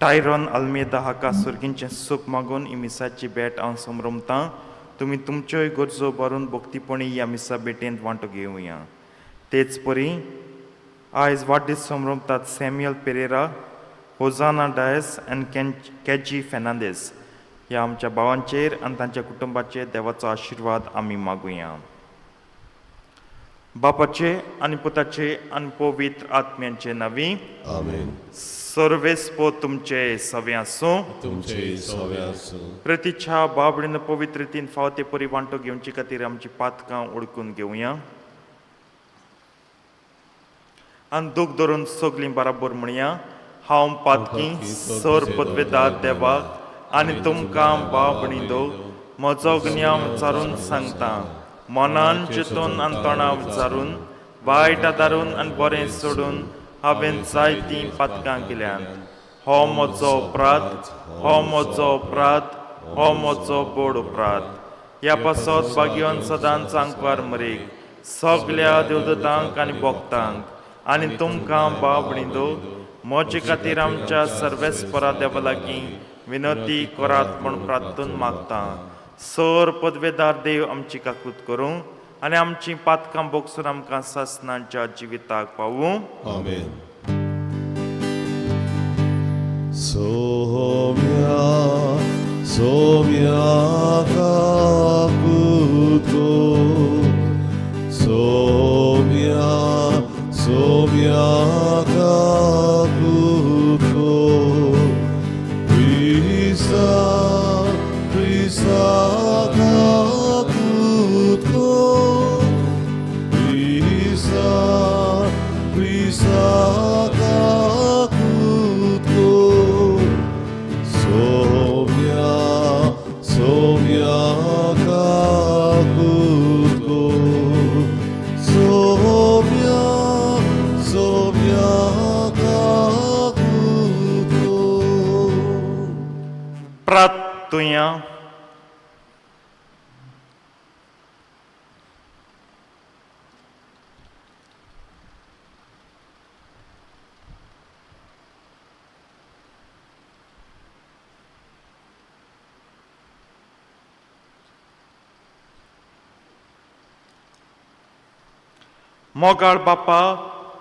Tyrone Almeida हाका सुर्गींचें सूख मागून ही मिसाची भेट हांव समरमतां. तुमी तुमच्योय गरजो भरून भक्तीपणी ह्या मिसा भेटेंत वांटो घेवया. तेच परी आयज वाडदीस समरमतात सॅम्युअल पेरेरा, होजाना डायस आनी केजी फेर्नांदीस ह्या आमच्या भावांचेर आनी तांच्या कुटुंबाचेर देवाचो आशिर्वाद आमी मागुया. बापाचे आनी पुताचे आनी पवित्र आत्म्यांचे नांवी. आमेन. सर्वेस्पो तुमचे सवे आसूं. तुमचे सवे आसूं. प्रतिच्छा बाबडीन पवित्र रितीन फावो ते परी वांटो घेवचे खातीर आमची पातकां ओळखून घेवया आनी दूख धरून सगलीं बराबर म्हणया. हांव पातकी सर पदवेदार देवाक आनी तुमकां बाबणी दो म्हजो गुन्यांव विचारून सांगता. मनान चिंतून आनी तोंडा विचारून वायट आदारून आनी बरें सोडून हांवें जायतीं पातकां केल्यांत. हो म्हजो अपराध, हो म्हजो अपराध, हो म्हजो बोड अपराध. ह्या पासत भाग्यवन सदांच आंकवार मरेक सगल्या देवदूतांक आनी भक्तांक आनी तुमकां बाबणी दो म्हजे खातीर आमच्या सर्वेस्परा देवा लागीं विनंती करात म्हूण प्रार्थून मागता. सर पदवेदार देव आमची काकूत करूं आनी आमची पातकां बोगसून आमकां सासणांच्या जिविताक पावूं. आमेन. सोम्या सोम्या काकुतो, सोम्या सोम्या काकुतो, क्रिस्ता क्रिस्ता काकुतो, क्रिस्ता क्रिस्ता काकुतो, सोम्या सोम्या काकुतो, सोम्या सोम्या काकुतो. प्रार्थुया. मोगाळ बापा,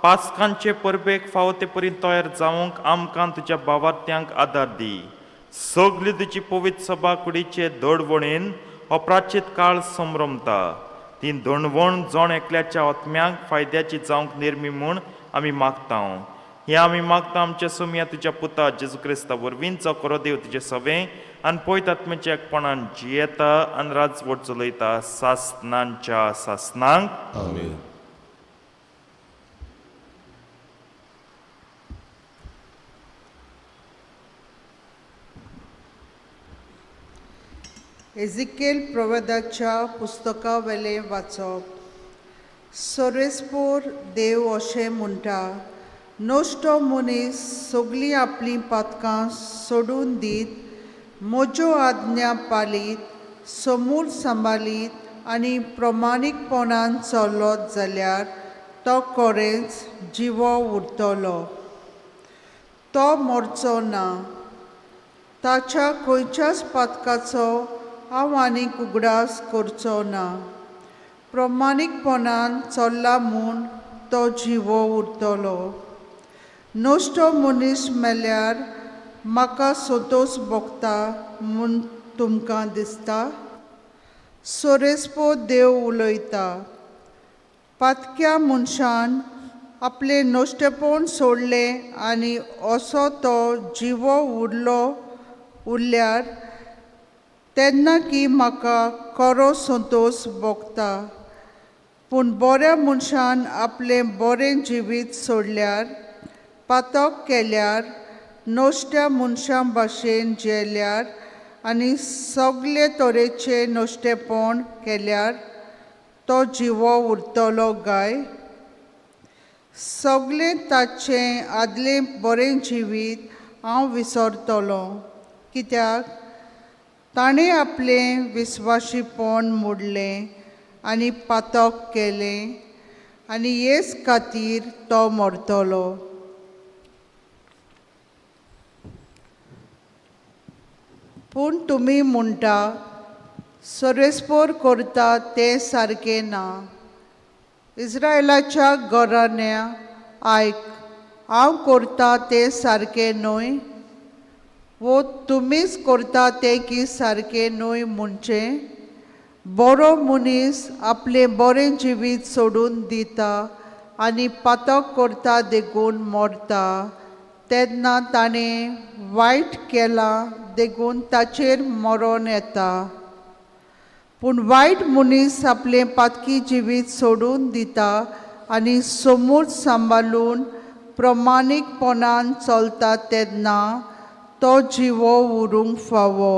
पास्कांचे परबेक फावो ते परी तयार जावंक आमकां तुज्या भावार्थ्यांक आदार दी. सगली तुजी पवित्र सभा कुडीचे दडवणीन हो प्राचीत काळ संभ्रमता. ती दणवण जण एकल्याच्या आत्म्यांक फायद्याची जावंक निर्मी म्हूण आमी मागता. हें आमी मागता आमच्या सोमया तुज्या पुता जेजू क्रिस्ता वरवीं, जो खरो देव तुजें सवें आनी पयत आत्म्याच्या एकपणान जियेता आनी राजवट चलयता सासनांच्या सासनांक. आमेन. एजिकेल प्रवादाच्या पुस्तका वेलें वाचप. सोरेस्पोर देव अशें म्हणटा, नश्टो मनीस सगलीं आपलीं पातकां सोडून दीत, म्हज्यो आज्ञा पालीत, समूल सांबाळीत आनी प्रमाणीकपणान चलत जाल्यार तो खरेंच जिवो उरतलो, तो मरचो ना. ताच्या खंयच्याच पातकाचो हांव आनीक उगडास करचो ना. प्रमाणीकपणान चल्ला म्हूण तो जिवो उरतलो. नश्टो मनीस मेल्यार म्हाका संतोश भोगता म्हूण तुमकां दिसता? सोरेस्पो देव उलयता, पातक्या मनशान आपलें नश्टेपण सोडलें आनी असो तो जिवो उरलो उरल्यार तेन्ना की म्हाका खरो संतोश भोगता. पूण बऱ्या मनशान आपलें बरें जिवीत सोडल्यार, पातक केल्यार, नश्ट्या मनशां भाशेन जेल्यार आनी सगळे तरेचें नश्टेपण केल्यार तो जिवो उरतलो गाय? सगळें ताचें आदलें बरें जिवीत हांव विसरतलो, कित्याक ताणें आपलें विस्वाशीपण मोडलें आनी पातक केलें आनी हेच खातीर तो मरतलो. पूण तुमी म्हणटा सोरेस्पोर करता तें सारकें ना. इस्रायलाच्या घराण्या आयक, हांव करता तें सारकें न्हय वो तुमीच करता तें की सारकें न्हय म्हणचें? बरो मनीस आपलें बरें जिवीत सोडून दिता आनी पातक करता देखून मरता तेन्ना ताणें वायट केलां देखून ताचेर मरोन येता. पूण वायट मनीस आपलें पातकी जिवीत सोडून दिता आनी समूच सांबाळून प्रमाणीकपणान चलता तेन्ना तो जिवो उरूंक फावो.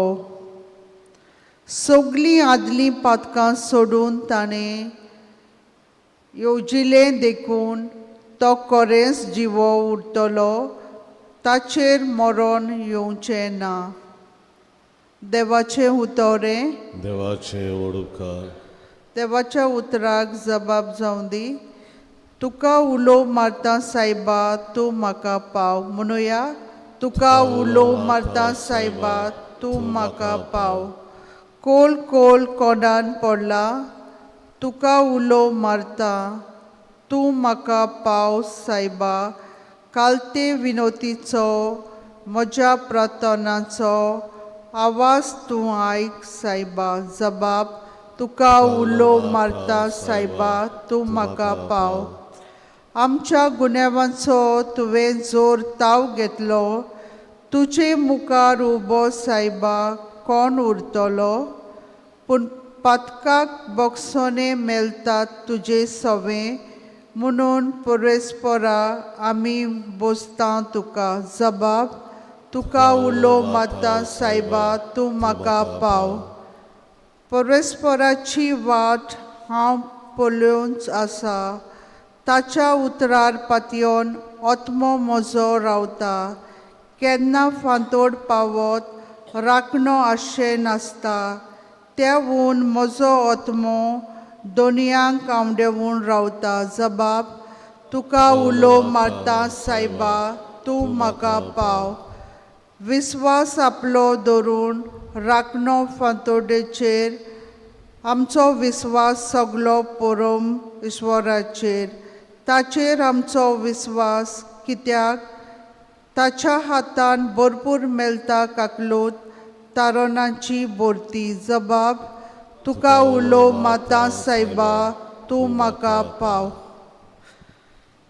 सगलीं आदलीं पातकां सोडून ताणें येवजिलें देखून तो खरेंच जिवो उरतलो, ताचेर मरण येवचें ना. देवाचें उतरें. देवाचे वडुपकार. देवाच्या उतराक जबाब जावं दी. तुका उलो मारता सायबा तूं म्हाका पाव. म्हणुया, तुका उलो मारता सायबा तूं म्हाका पाव. कोल कोल कोणान पडला, तुका उलो मारता तूं म्हाका पाव सायबा. कालते विनोतीचो म्हज्या प्रार्थनाचो आवाज तूं आयक सायबा. जबाब, तुका उलो मारता सायबा तूं म्हाका पाव. आमच्या गुन्यांवांचो तुवें जोर ताव घेतलो, तुजे मुखार उबो सायबा कोण उरतलो? पूण पातकाक बोगसोने मेळटात तुजे सवे, म्हणून परस्परा आमी बोसता तुका. जबाब, तुका उलो मारता सायबा तूं म्हाका पाव. परस्पराची वाट हांव पळोवंच आसा, ताच्या उतरार पातयेवन आत्मो म्हजो रावता. केन्ना फांतोड पावत राखणो आशें नासता, त्या वून म्हजो आत्मो दोनयांक आंवडेवन रावता. जबाब, तुका उलो मारता सायबा तूं म्हाका पाव. विस्वास आपलो धरून राखणो फांतोडेचेर, आमचो विस्वास सगलो परम ईश्वराचेर. ताचेर आमचो विस्वास कित्याक ताच्या हातान भरपूर मेळटा काकलूत तारणाची भरती. जबाब, तुका उलो माता सायबा तूं म्हाका पाव.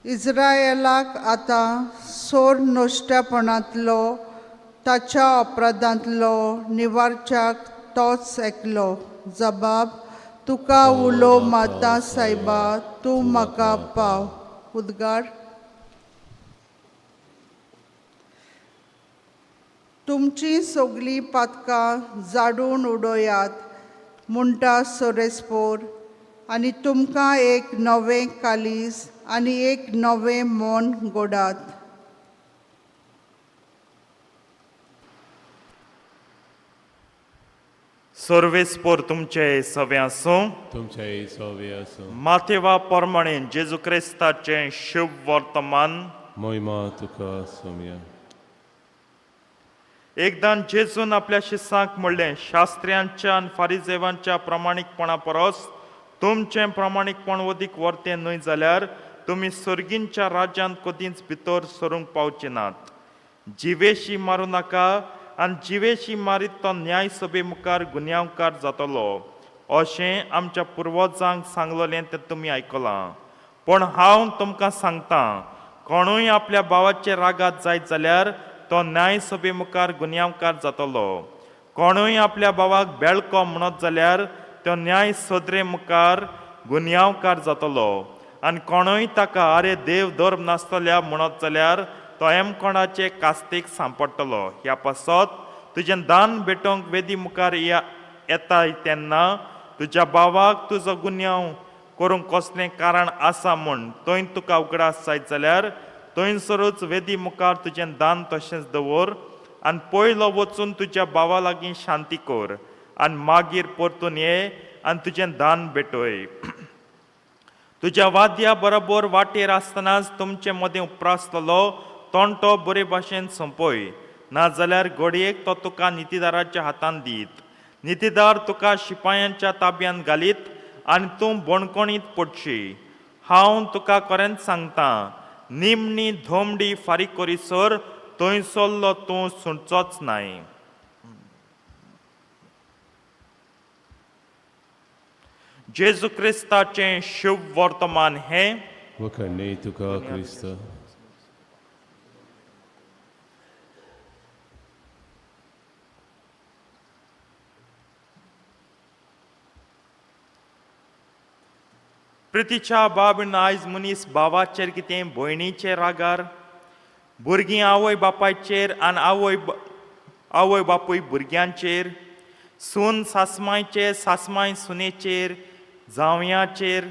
इस्रायलाक आतां सोर नश्ट्यापणांतलो ताच्या अपराधांतलो निवारच्याक तोच एकलो. जबाब, तुका उलो माता सायबा तूं म्हाका पाव. उद्गार. तुमचीं सगलीं पातकां जाडून उडयात म्हणटा सोरेस्पोर, आनी तुमकां एक नवें कालीस आनी एक नवें मन गोडात. सर्वेस्पोर तुमचे सवे आसूं. तुमच्याय सवे आसूं. माथेवा प्रमाणे जेजू क्रिस्ताचें शुभ वर्तमान. मोहिमा तुका सोम्या. एकदां जेजून आपल्या शिसांक म्हणलें, शास्त्र्यांच्या आनी फारिजेवांच्या प्रामाणीकपणा परस तुमचें प्रामाणीकपण अदीक वर्तें न्हय जाल्यार तुमी सर्गींच्या राज्यांत कदींच भितर सरूंक पावचे नात. जिवेशी मारूं नाका आनी जिवेशी मारीत तो न्याय सभे मुखार गुन्यांवकार जातलो अशें आमच्या पुर्वजांक सांगलेलें तें तुमी आयकलां. पूण हांव तुमकां सांगतां, कोणूय आपल्या भावाचेर रागात जायत जाल्यार तो न्याय सभे मुखार गुन्यांवकार जातलो. कोणूय आपल्या भावाक बेळको म्हणत जाल्यार तो न्याय सदरे मुखार गुन्यांवकार जातलो. आनी कोणूय ताका आरे देव धर्म नासतल्या म्हणत जाल्यार तो एमकोणाचे कास्तीक सांपडटलो. ह्या पासत तुजें दान भेटोवंक वेदी मुखार येताय तेन्ना तुज्या भावाक तुजो गुन्यांव करूंक कसलें कारण आसा म्हूण थंय तुका उगडास जायत जाल्यार थंयसरूच वेदी मुखार तुजें दान तशेंच दवर आनी पयलो वचून तुज्या भावा लागीं शांती कर आनी मागीर परतून ये आनी तुजें दान भेटय. तुज्या वाद्या बरोबर वाटेर आसतनाच तुमचे मदें उप्रासतलो तोंडो बरे भाशेन सोंपय, नाजाल्यार घडयेक तो तुका नितीदाराच्या हातान दीत, नितीदार तुका शिपायांच्या ताब्यांत घालीत आनी तूं बणकोणीत पडशी. हांव तुका खरेंच सांगता, निमणी धोमडी फारीक करीसर थंयसरलो तूं सुटचोच नाय. जेजू क्रिस्ताचें शुभ वर्तमान हें. वखडणी तुका क्रिस्त. प्रितीच्या बाबीन आयज मनीस भावाचेर कितें भयणीचेर रागार, भुरगीं आवय बापायचेर आनी आवय बापूय भुरग्यांचेर, सून सासमायचेर, सासमाय सुनेचेर, जावयांचेर,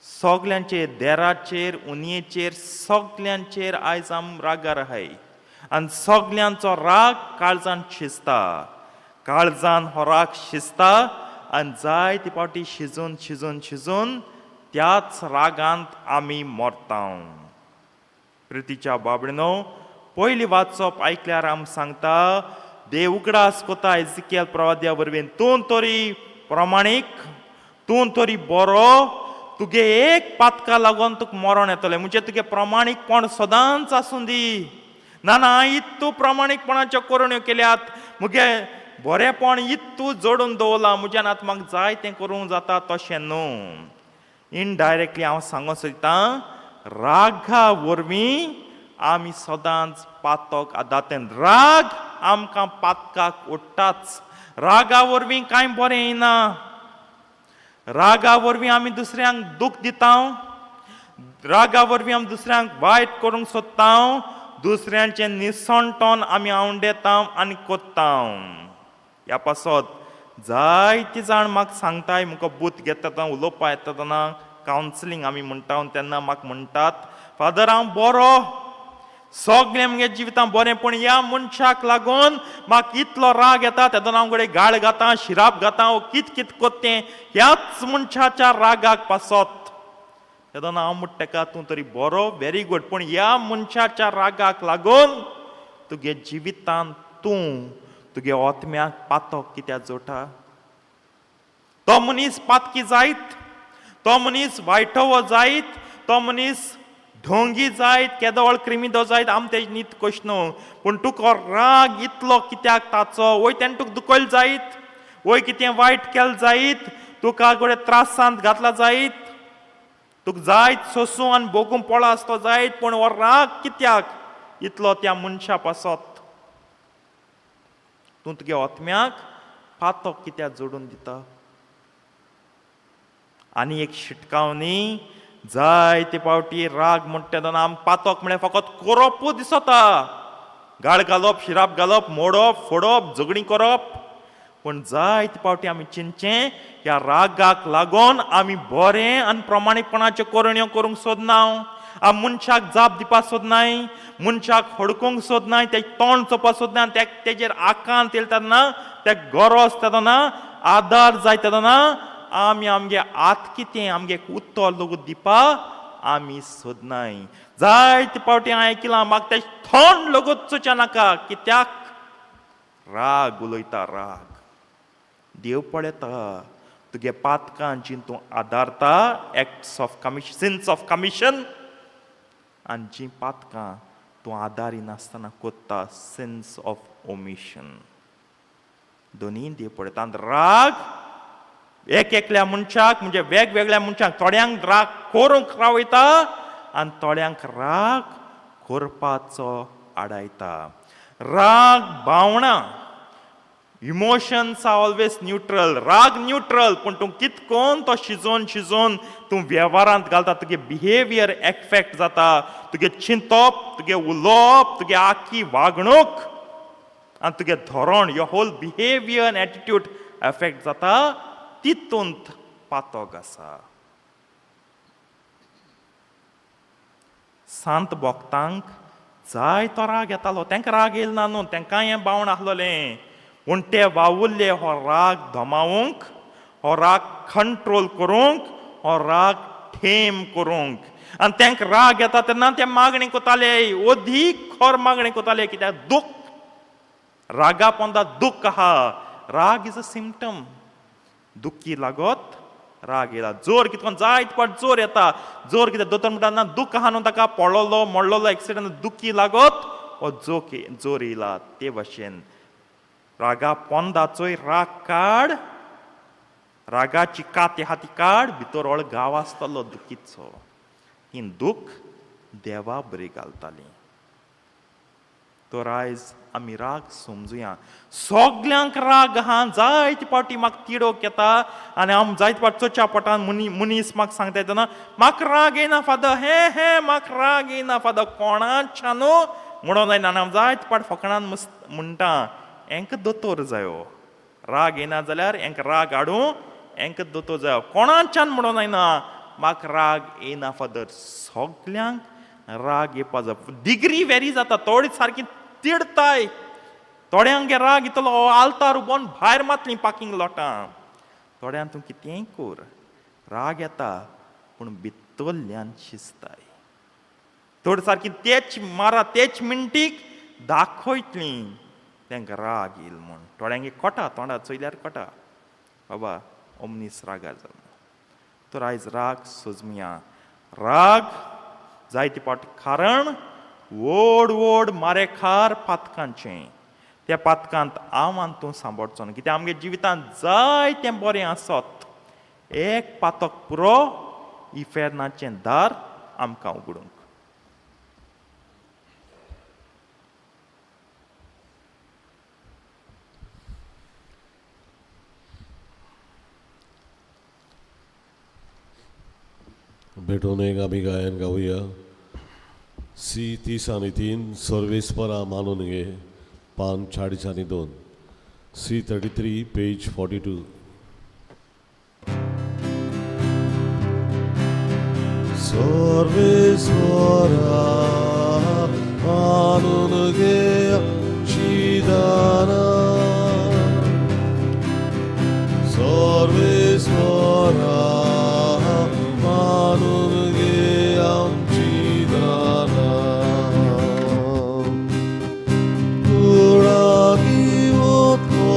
सगल्यांचेर, देराचेर, उनयेचेर, सगल्यांचेर आयज आम रागार आहाय. आनी सगल्यांचो राग काळजान शिजता, काळजान हो राग शिजता आनी जायते फावटी शिजून शिजून शिजून त्याच रागांत आमी मरता. प्रितीच्या बाबडीनो, पयली वाचप आयकल्यार आम सांगता, देव उगडास कोता एजिकियल प्रवाद्या वरवीं, तूं तरी प्रमाणीक, तूं तरी बरो, तुगे एक पातका लागून तुका मरण येतलें. म्हणजे तुगे प्रमाणीकपण सदांच आसूं दी. ना ना इतू प्रमाणीकपणाच्यो करण्यो केल्यात, मुगे बरेंपण इतू जोडून दवरलां, म्हज्यान आतां म्हाका जाय तें करूंक जाता, तशें न्हू. इनडायरेक्टली हांव सांगूंक सोदतां, रागा वरवीं आमी सदांच पातक आदातेन. राग आमकां पातकाक ओडटाच. रागा वरवीं कांय बरें येना. रागा वरवीं आमी दुसऱ्यांक दूख दिता, रागा वरवीं आमी दुसऱ्यांक वायट करूंक सोदता, दुसऱ्यांचें निसणटण आमी आवंडेता आनी कोत्ता. ह्या पासत जायते जाण म्हाका सांगताय, म्हाका बूथ घेता तेन्ना, उलोवपा येता तेन्ना, कावन्सिलींग आमी म्हणटा तेन्ना म्हाका म्हणटात, फादर हांव बरो, सगळें म्हगे जिवितां बरें, पूण ह्या मनशाक लागून म्हाका इतलो राग येता, तेन्ना हांव कडेन गाळ घाता, शिराप घाता, कित कित कोत्तें ह्याच मनशाच्या रागाक पासत. तेन्ना हांव म्हणटा तेका, तूं तरी बरो, व्हेरी गूड, पूण ह्या मनशाच्या रागाक लागून तुगे जिवितांत तूं तुगे आत्म्याक पातक कित्याक जोडटा? तो मनीस पातकी जायत, तो मनीस वायटवो जायत, तो मनीस ढोंगी जायत, केदोळ क्रिमिदो जायत, आम तेज नीत कश न्हू, पूण तुका राग इतलो कित्याक ताचो? वय तेणें तुका दुखयल जायत, वय कितें वायट केलें जायत, तुका गोडे त्रासांत घातला जायत, तुका जायत सोसूं आनी भोगूंक पडला आसतो जायत, पूण हो राग कित्याक इतलो त्या मनशा पासत? तूं तुगे आत्म्याक पातक कित्याक जोडून दिता? आनी एक शिटकावणी, जायते फावटी राग म्हणटा तेन्ना आम पातक म्हळ्यार फकत कोरोपूच दिसता, गाळ घालप, शिराप घालप, मोडप, फोडप, झगडीं करप. पूण जायते फावटी आमी चिंतचें, ह्या रागाक लागून आमी बरें आनी प्रमाणीकपणाच्यो करण्यो करूंक सोदना, आमी मनशाक जाप दिवपाक सोदनाय, मनशाक हडकूंक सोदनाय, ते तोंड चोवपाक सोदनाय, आनी तेजेर आकांत येयले तेन्ना, ते गरज तेन्ना, आदार जाय तेन्ना आमी आमगे आत कितें आमगे उत्तर लोक दिवपाक आमी सोदनाय. जायते फावटी हांवें आयकलां, म्हाका तें थंड लोगूच चोवचें नाका, कित्याक राग उलयता. राग देव पळयता तुगे पातकां जीं तूं आदारता, acts of commission, sins of commission, आनी जीं पातकां तूं आदारी नासतना कोत्ता, सिन्स ऑफ ओमिशन, दोनीय देव पळयता. आनी राग एक एकल्या मनशाक म्हणजे वेगवेगळ्या मनशांक, थोड्यांक राग करूंक रावयता आनी थोड्यांक राग करपाचो आडायता. राग भावना, इमोशन्स are always neutral. राग न्यूट्रल, पूण तूं कितकोन तो शिजोवन शिजोवन तूं वेव्हारांत घालता, तुगे बिहेवियर एफेक्ट जाता, तुगे चिंतप, तुगे उलोवप, तुगे आखी वागणूक आनी तुगे धोरण, your whole behaviour and attitude effect जाता, तितूंत पातक आसा. सांत भक्तांक जाय तो राग येतालो, तांकां राग येयलो ना न्हू, तांकां हें बावण आसलोलें, पूण ते वावुरले हो राग दमावूंक, हो राग कंट्रोल करूंक, हो राग ठेम करूंक. आनी तांकां राग येता तेन्ना ते मागणी कोताले, अदीक खर मागणी कोताले, कित्याक दुख्ख, रागा पोंदा दुख्ख आहा. राग is a symptom. दुख्खी लागत राग येता. जोर कितकोन जायत पाट जोर येता. जोर कित्याक दोतोर म्हणटा ना दुख्ख आहा न्हू, ताका पडलोलो मोडलोलो एक्सिडंट, दुख्खी लागत हो जोर येयला. ते भाशेन रागा पोंदाचोय राग काड, रागाची कात आहा ती काड, भितर व्हड गांव आसतलो दुखीचो. ती दुख्ख देवा बरी घालताली. तर आयज आमी राग समजुया. सगल्यांक राग आहा. जायते फावटी म्हाका तिडोक येता आनी हांव जायते फावट चोच्या पोटान मनीस म्हाका सांगता तेन्ना म्हाका राग येना फादर, हे हे म्हाका राग येना फादर, कोणाच्या न्हू म्हणून जायना. आनी हांव जायते फावट फकणान मस्त म्हणटा, हेंका दोतोर जायो. राग येना जाल्यार हेंका राग हाडूं हेंका दोतोर जायो. कोणाच्यान म्हणून जायना म्हाका राग येना फादर. सगल्यांक राग येवपा जाय. डिग्री वेरी जाता. थोडी सारकी तिडताय, थोड्यांक राग येतलो आल्तार उबोन भायर मातली पार्किंग लॉटां. थोड्यांक तूं कितेंय कर राग येता, पूण भितरल्यान शिजताय. थोडी सारकी तेच मारा तेच मिनटीक दाखयतली तांकां राग येयल म्हूण. थोड्यांक कोटा तोंडा चोयल्यार कोटा बाबा ओमनीस रागार जालो. तर आयज राग सोजमुया. राग जायते फावट कारण व्हड व्हड मारेखार पातकांचें. त्या पातकांत हांव आनी तूं सांबाळचो न्हू, कित्याक आमगे जिवितांत जायतें बरें आसत, एक पातक पुरो इफेर्नाचें दार आमकां उगडूंक. भेटून एक आमी गायन गावया. सी 30 आनी 3, सर्वेस्परा मानून घे, पान 40 आनी 2, सी 33 पेज 42. सर्वेस्परा मानून घे आमची दानां, सर्वेस्परा मानून घे आमची दानां, कुळागी वतो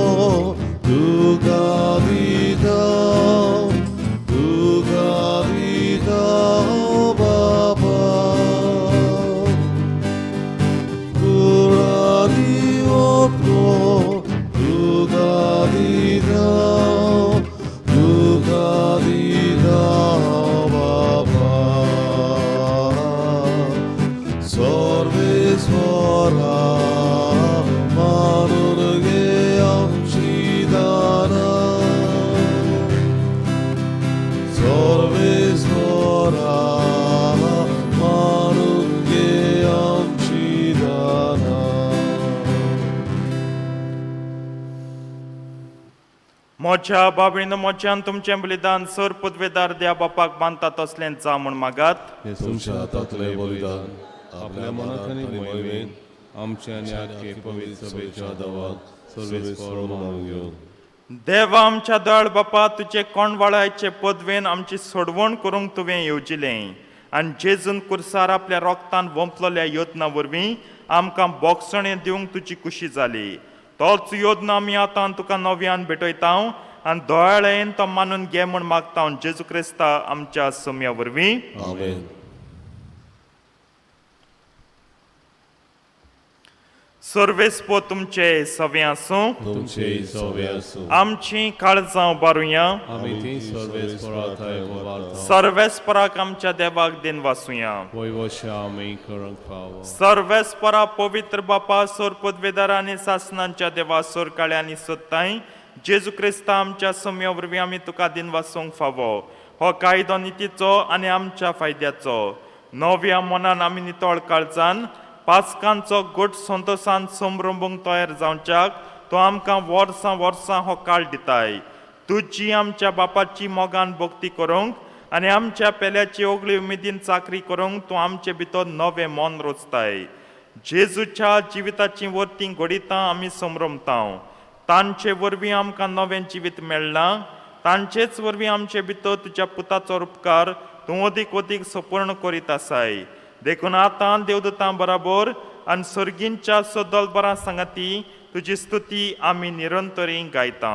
तुका दिता, तुका दिता बाबा, कुळागी वतो तुका दिता, तुका दिता बाबा, सर्वेस्परा मानून घे आमची दानां, सर्वेस्परा मानून घे आमची दानां. म्हज्या बाबणीन म्हज्यान तुमचें बलिदान सर पदवेदार द्या बापाक बांदता तसलें जा म्हूण मागात. हे तुमच्या हातांतलें बलिदान आपल्या मनात आनी मोहिमेन आमच्या आनी आख्खे पवित्र सभेच्या देवाक सर्वेस्पर मानून घेवन. देवा आमच्या दळ बापा, तुजे कोंडवाळाचे पदवेन आमची सोडवण करूंक तुवें येवजिलें आनी जेजून कुर्सार आपल्या रोगतान वंपलेल्या योजना वरवीं आमकां बोगसणें दिवंक तुजी खुशी जाली. तोच योजना आमी आतां तुका नव्यान भेटयता आनी दोळ्यान तो मानून घे म्हूण मागता जेजू क्रिस्ता आमच्या सोम्या वरवीं. आमेन. सर्वेस्पो तुमचे सवे आसूं. तुमचे सवे आसूं. आमची काळजां उबारुया. आमी ती सर्वेस्परा थंय उबारता. सर्वेस्पराक आमच्या देवाक दिन वासुया. वैवश्या आमी करूंक फावो. सर्वेस्परा पवित्र बापा, सोर पदवेदार आनी सासनांच्या देवा, सोर काळ्या आनी सोदताय जेजू क्रिस्ता आमच्या सोम्या वरवीं आमी तुका दिन वासूंक फावो. हो कायदो नितीचो आनी आमच्या फायद्याचो. नव्या मनान आमी नितळ काळजान पासकांचो गोट संतोशान संभ्रंबूंक तयार जावच्याक तो आमकां वर्सां वर्सां हो काळ दिताय. तुजी आमच्या बापाची मोगान भक्ती करूंक आनी आमच्या पेल्याची ओगळी उमेदीन चाकरी करूंक तूं आमचे भितर नवें मन रोचताय. जेजूच्या जिविताची वर्ती घडितां आमी संभ्रमता. तांचे वरवीं आमकां नवें जिवीत मेळ्ळां. तांचेच वरवीं आमचे भितर तुज्या पुताचो उपकार तूं अदीक अदीक सपूर्ण करीत आसाय. देखून आतां देवदूतां बराबर आनी सर्गींच्या सदलबरां सांगाती तुजी स्तुती आमी निरंतरी गायता.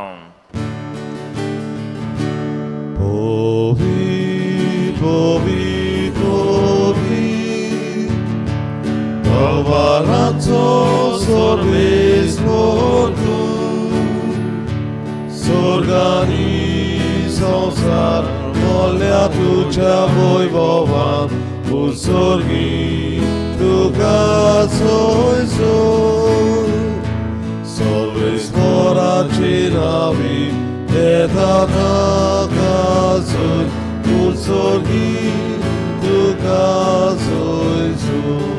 पवित्र, पवित्र, पवित्र, सर्वेस्पर तूं, स्वर्गानी संवसार मोल्या तुज्या वैभवान, उत्सर्गी तुका सोयसोय. सर्वेस्पराचे नावी येता ताका सोय, उत्सर्गी तुका सोयसोय.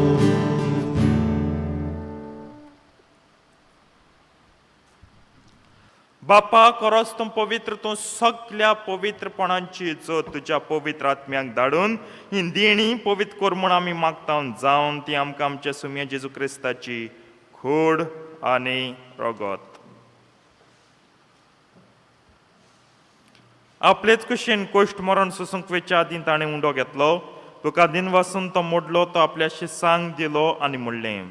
बापा, खरोच तूं पवित्र, तूं सगल्या पवित्रपणांची जो तुज्या पवित्र आत्म्याक धाडून ही देणी पवित्र कर म्हूण आमी मागता, जावन ती आमकां आमच्या सुम्या जेजू क्रिस्ताची खोड आनी रगत. आपलेच कुशीन कोश्ट मरण सोसूंक वेच्या आदीं ताणें उंडो घेतलो, तुका दिन वासून तो मोडलो, तो आपल्या शिसांक दिलो आनी म्हणलें,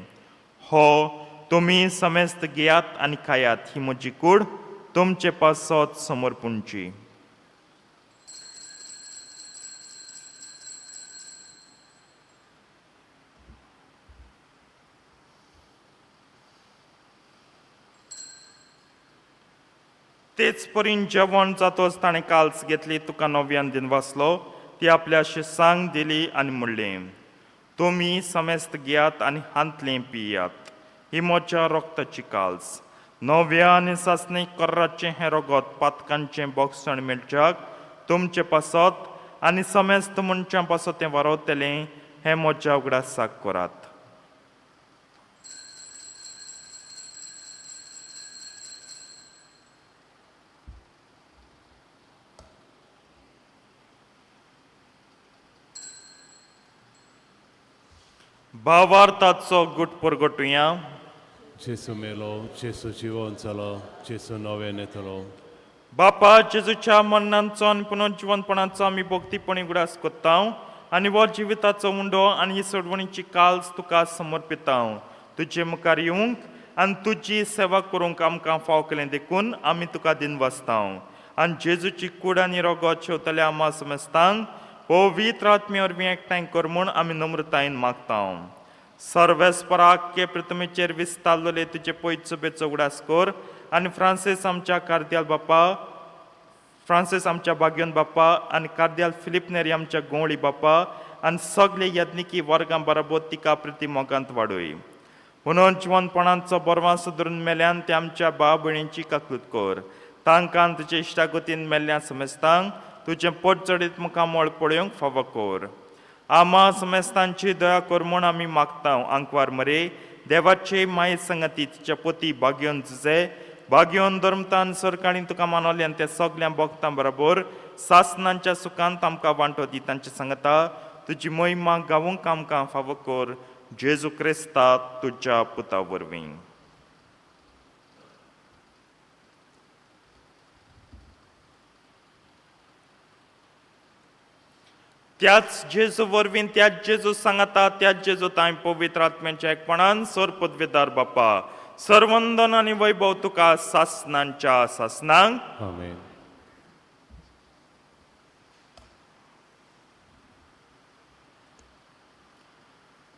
हो तुमी समेस्त घेयात आनी खायात, ही म्हजी कूड तुमचे पासत समर्पूणची. तेच परीन जेवण जातोच ताणें काल्स घेतली, तुका नव्यान दिन वाचलो, ती आपल्या शिसांक दिली आनी म्हणलें, तुमी समेस्त घेयात आनी हांतलें पियात, ही म्हज्या रक्ताची काल्स, नव्या आनी सासणी कर्राचें हें रगत पातकांचें बोगसण मेळच्याक तुमचे पासत आनी समेस्त मनशां पासत तें वारवतलें, हें म्हज्या उगडासाक करात. भावार्थाचो गुट परगटुया. जेसू मेलो, जेसू जिवन जालो, जेसू नवें येतलो. बापा, जेजूच्या मरणांचो आनी पुनर्जिवनपणाचो आमी भक्तीपणी उगडास करता आनी हो जिविताचो उंडो आनी ही सोडवणीची काल्स तुका समर्पिता. तुजे मुखार येवंक आनी तुजी सेवा करूंक आमकां फाव केलें देखून आमी तुका दिनवासता. आनी जेजूची कूड आनी रगत शेवतल्या आमा समेस्तांक पवित्र आत्मे वरवीं एकठांय कर म्हूण आमी नम्रतायेन मागता. सर्वेस्पराक के प्रतिमेचेर विस्तारलेले तुजे पयत उगडास कर आनी फ्रांसीस आमच्या कार्द्याल बापा, फ्रांसीस आमच्या बाग्योन बाप्पा आनी कार्द्याल फिलीप नेरी आमच्या गोंवळी बाप्पा आनी सगळे यज्ञिकी वर्गां बराबर तिका प्रिती मोगांत वाडय. म्हणून जिवनपणांचो बरवांस धरून मेल्यान ते आमच्या भाव भयणींची काकूत कर. तांकां तुजे इश्टागतीन मेल्ल्या समेस्तांक तुजें पोट चडीत मुखामळ पळोवंक फावो कर. आमा समेस्तांची दया कर म्हूण आमी मागता. आंकवार मरे देवाचे माये संगती तिच्या पोती बागयोन जुजे बागयोन धर्मतान सरकाळी तुका मानवले आनी त्या सगल्या भोगतां बरोबर सासनांच्या सुखांत आमकां वांटो दी. तांचे सांगता तुजी मोहिमा गावूंक आमकां फावो कर, जेजू क्रिस्ता तुज्या पुता वरवीं. त्याच जेजू वरवीं, त्याच जेजू सांगाता, त्याच जेजू तांय पवित्र आत्म्याच्या एकपणान सर पदवेदार बापा, सर्वंदन आनी वैभव तुका सासनांच्या सासनांक. आमेन.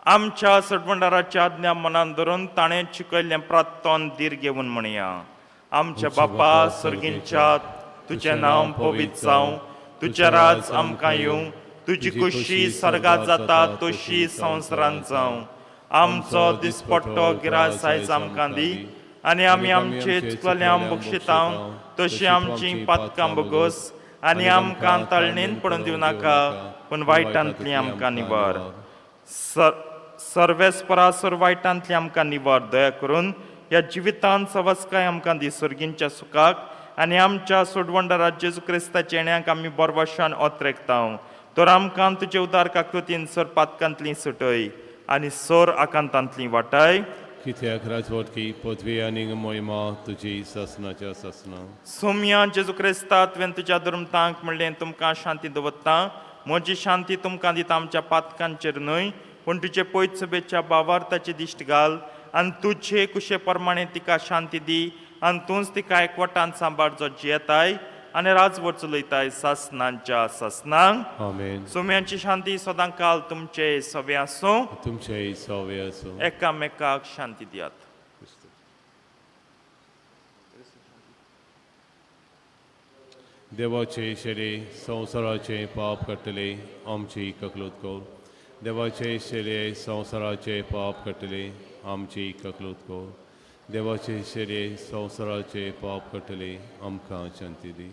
आमच्या सटवंडाराच्या आज्ञा मनान धरून ताणें शिकयल्लें प्रात्तोन धीर घेवन म्हणया. आमच्या बापा सर्गींच्या, तुजें नांव पवित्र जावं, तुजें राज आमकां येवं, तुजी खुशी सर्गात जाता तशी संवसारांत जावं. आमचो दिसपट्टो गिरास आयज आमकां दी आनी आमी आमचे चुकल्यां बक्षिता तशी आमची पातकां बगस आनी आमकां ताळणेन पडून दिवं नाका, पूण वायटांतली आमकां निवार. सर्वेस्परा सर वायटांतली आमकां निवार. दया करून ह्या जिवितांत सवस्काय आमकां दी, सर्गींच्या सुखाक आनी आमच्या सोडवंडारा जेजू क्रिस्ताच्या येण्याक आमी बरवाशान ओतरेकता. तर आमकां तुजे उदार काकृतीन सर पातकांतली सुटय आनी सर आकांतांतली वाटाय. कित्याक राजवटकी पदवी आनी मोहिमा तुजी सासनाच्या सासना. सोम्या जेजू क्रिस्ता, तुवें तुज्या धर्मतांक म्हणलें, तुमकां शांती दवरता, म्हजी शांती तुमकां दिता, आमच्या पातकांचेर न्हय पूण तुजे पयत सभेच्या बावार्थाची दिश्ट घाल आनी तुजे कुशे प्रमाणे तिका शांती दी आनी तूंच तिका एकवटान सांबाळ जो जियेताय आनी राजवट चलयताय सासनांच्या सासनांक. आमेन. सुम्यांची शांती सदां काल तुमचे सवे आसूं. तुमचेय सवे आसूं. एकामेकाक शांती दियात. देवाचे शेरे संवसाराचे पाप काडटले, आमची ककलूत कर. देवाचे शेरे संवसाराचे पाप काडटले, आमची ककलूत कर. देवाचे शेरे संवसाराचे पाप काडटले, आमकां शांती दी.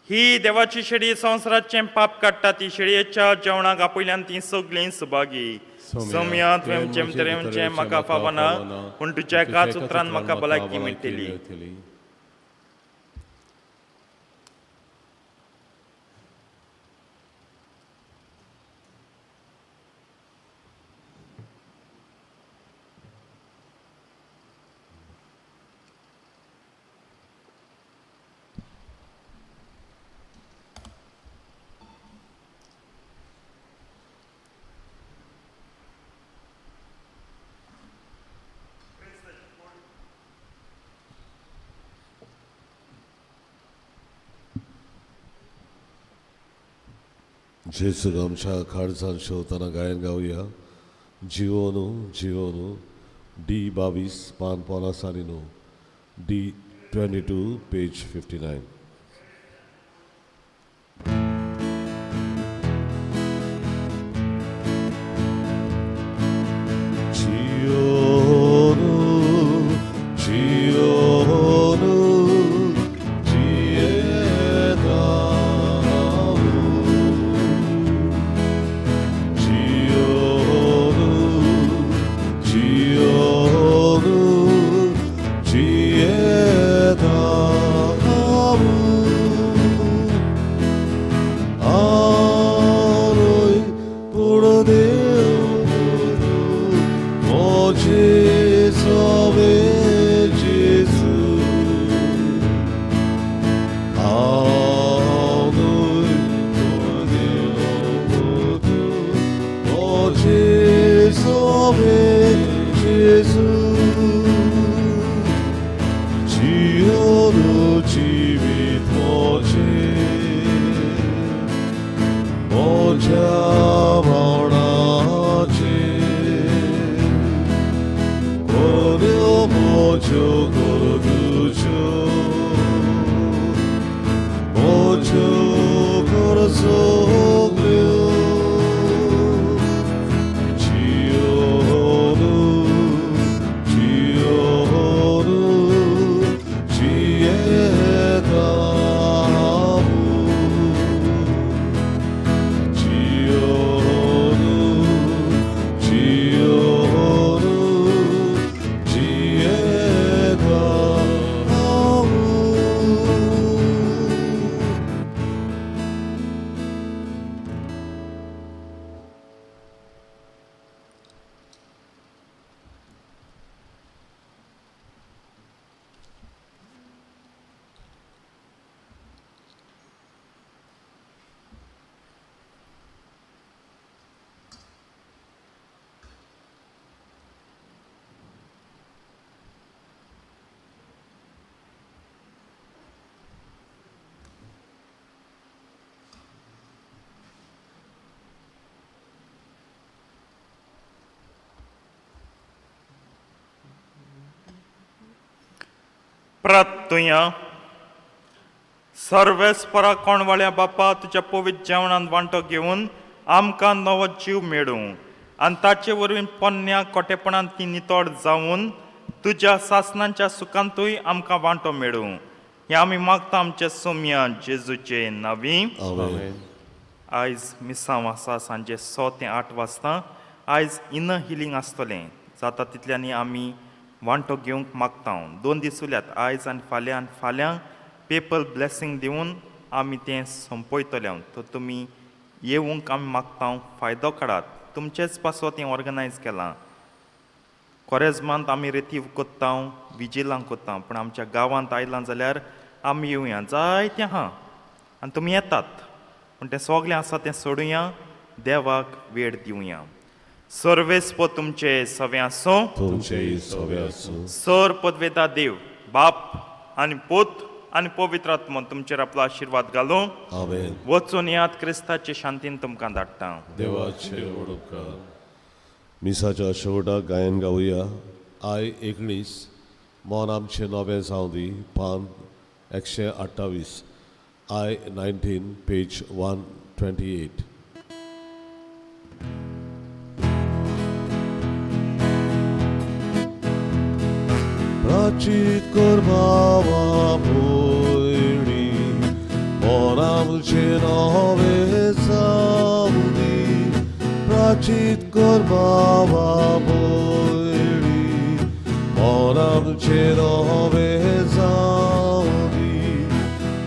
ही देवाची शेळी संवसाराचें पाप काडटा, ती शेळयेच्या जेवणाक आपयल्यान ती सगळीं सुभागी. सोम्या, तुवें जेमतेरेमचें म्हाका फावना, पूण तुज्या एकाच उतरान म्हाका भलायकी मेळटली. जेजूक आमच्या काळजान शेवतना गायन गावया. जिवोनू जिवोनू, डी 22, पान 59, डी 22, पेज 59. जियोनु जियोनु जियेताऊ. जियोनु जियोनु जियेताऊ. Aroi por Deus, ó Jesus, Jesus. Aroi por Deus, ó Jesus, Jesus. 지어로 집이 터지 오자바라지 고려 모조 고르두죠 모조 걸어서 지어루 지어루 지혜다우. 지어루 지어루 지혜다우. प्रार्थुया. सर्वेस्परा कोणवाळ्या बापा, तुज्या पवित्र जेवणान वांटो घेवन आमकां नवो जीव मेळूं आनी ताचे वरवीं पोन्न्या कोटेपणान ती नितळ जावन तुज्या सासनांच्या सुखांतूय आमकां वांटो मेळूं, हें आमी मागता आमच्या सोम्या जेजूचे नांवी. आमेन. आयज मिसांव आसा सांजे 6 ते 8 वाजता. आयज इनर हिलींग आसतलें. जाता तितल्यांनी आमी वांटो घेवंक मागता हांव. 2 दीस उरल्यात, आयज आनी फाल्यां, आनी फाल्यां पेपल ब्लेसींग दिवन आमी तें सोंपयतले हांव. तर तुमी येवंक आमी मागता हांव, फायदो काडात. तुमचेच पासत हें ऑर्गनायज केलां. कोरेजमांत आमी रेतीव कोत्ता, विजिलां कोत्ता, पूण आमच्या गांवांत आयलां जाल्यार आमी येवया जायतें आहा आनी तुमी येतात, पूण तें सगळें आसा तें सोडुया, देवाक वेळ दिवया. सर्वेस्पो तुमचे सवें आसूं, तुमचे सवे आसूं. सर पदवेदा देव बाप आनी पूत आनी पवित्र आत्मो तुमचेर आपलो आशिर्वाद घालूं. आमेन. वचून यात, क्रिस्ताचे शांतीन तुमकां धाडटा. देवाचे व्हड उपकार. मिसाच्या शेवटाक गायन गावया. I 19 मन आमचें नवें जावं दी, पान 128, I 19 page 128. प्राचीत कर भावा भयणी, मन आमचें नवें जावं दी. प्राचीत कर भावा भयणी, मन आमचें नवें जावं दी.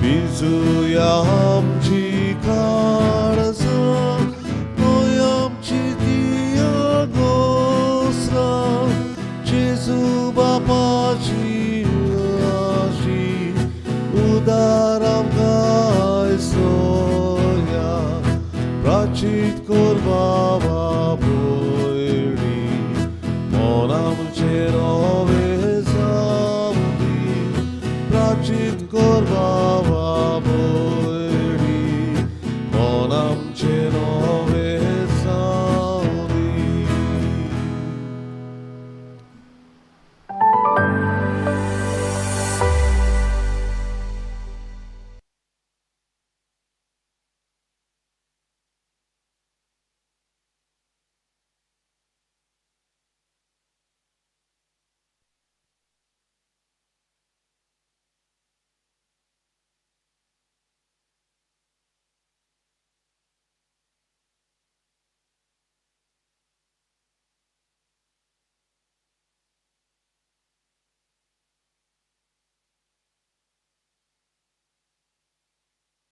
पिंजुया आमची काळजां, न्हय आमची दिया गोसरां, जेजू बापाची आशी उदार आमकां आयसोया. प्राचीत कर